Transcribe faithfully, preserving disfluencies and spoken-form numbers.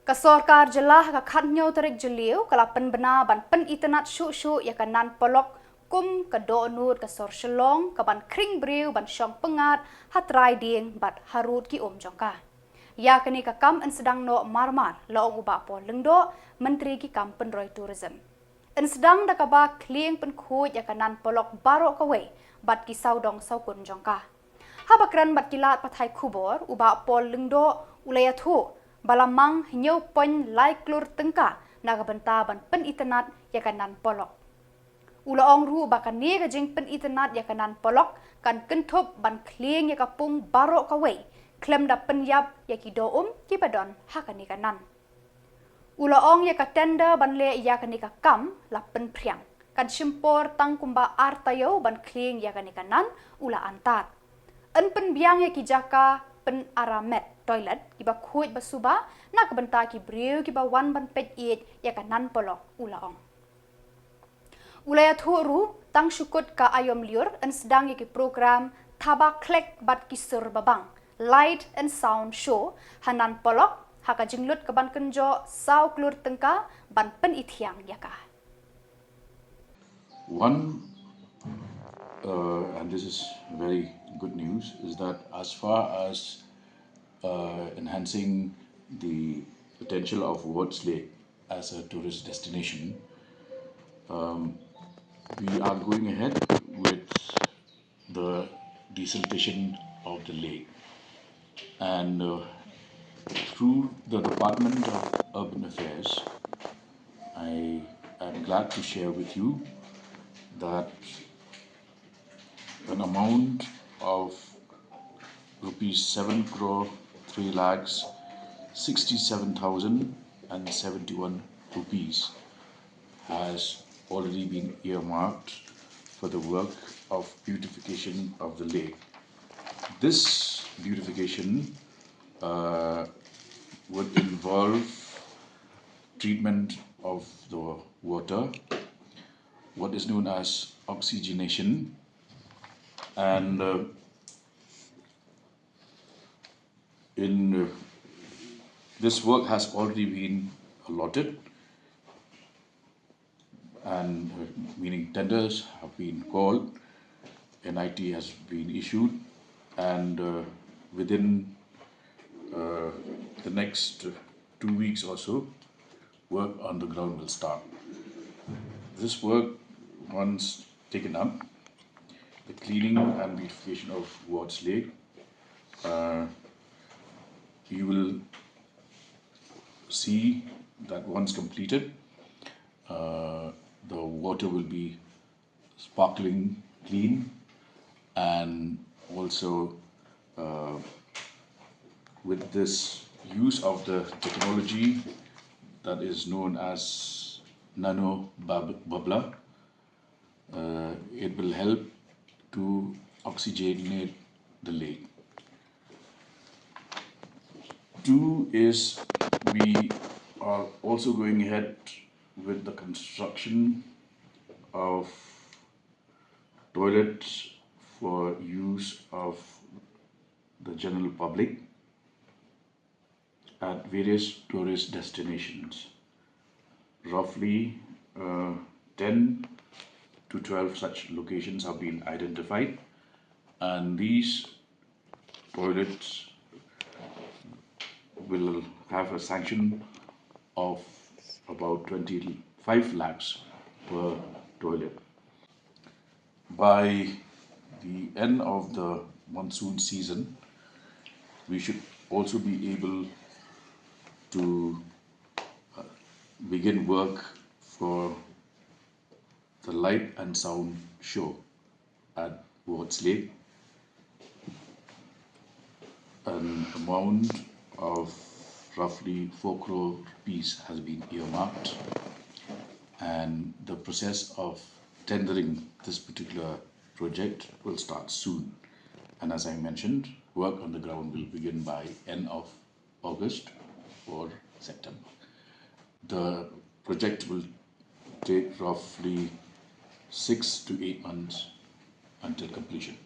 Ka sorkar jylla ha ka khatnïew tarik Jylliew ka la pynbna ban pynitynnad shuh shuh ïa ka nan polok kum ka dohnud ka sor Shillong ka ban khring briew ban shong pyngngad ha trai dieng bad harud ki um jong ka. Ïa kane ka kam yn sdang noh mar mar, la ong u Bah Paul Lyngdoh, Myntri ki kam pynroi tourism. Yn sdang da kaba khlieng pynkhuid ïa ka nan polok baroh kawei bad ki sawdong sawkun jong ka. Haba kren bad ki lad pathai khubor, u Bah Paul Lyngdoh u la ïathuh ba la mang hynñiew point lai klur tyngka na ka bynta ban pynitynnad ïa ka nan polok. U la ong ruh ba kane ka jingpynitynnad ïa ka nan polok kan kynthup ban khlieng ïa ka pung baroh kawei, khlem da pynïap ïa ki doh um kiba don ha kane ka nan. U la ong ïa ka tender ban leh ïa kane ka kam la pynphriang. Kan shim por tang kumba ar taïew ban khlieng ïa kane ka nan, u la antad. Yn pynbiang ïa ki jaka pynaramet toilet kiba khuid ba suba na ka bynta ki briew kiba wan ban peit ïeit ïa ka nan polok, u la ong. U la ïathuh ruh, tang shu kut ka aïom lyiur yn sdang ïa ki program thaba khlek bad ki sur babang, light and sound show, ha nan polok, ha ka jinglut ka ban kynjoh saw klur tyngka ban pynithiang ïa ka. One, uh, and this is very good news, is that as far as uh, enhancing the potential of Wards Lake as a tourist destination, um, we are going ahead with the desiltation of the lake. And uh, through the Department of Urban Affairs, I am glad to share with you that an amount of rupees seven crore three lakhs sixty-seven thousand and seventy-one rupees has already been earmarked for the work of beautification of the lake. This beautification uh, would involve treatment of the water, what is known as oxygenation, and uh, in uh, this work has already been allotted, and uh, meaning tenders have been called, N I T has been issued, and uh, within uh, the next two weeks or so, work on the ground will start. This work, once taken up, the cleaning and beautification of Wards Lake, uh, you will see that once completed, uh, the water will be sparkling clean, and also uh, with this use of the technology that is known as nano bub- bubbler, uh, it will help to oxygenate the lake. Two is we are also going ahead with the construction of toilets for use of the general public at various tourist destinations. Roughly uh, ten to twelve such locations have been identified, and these toilets will have a sanction of about twenty-five lakhs per toilet. By the end of the monsoon season, we should also be able to uh, begin work for the light and sound show at Wards Lake. An amount of roughly four crore rupees has been earmarked, and the process of tendering this particular project will start soon. And as I mentioned, work on the ground will begin by end of August or September. The project will take roughly six to eight months until completion.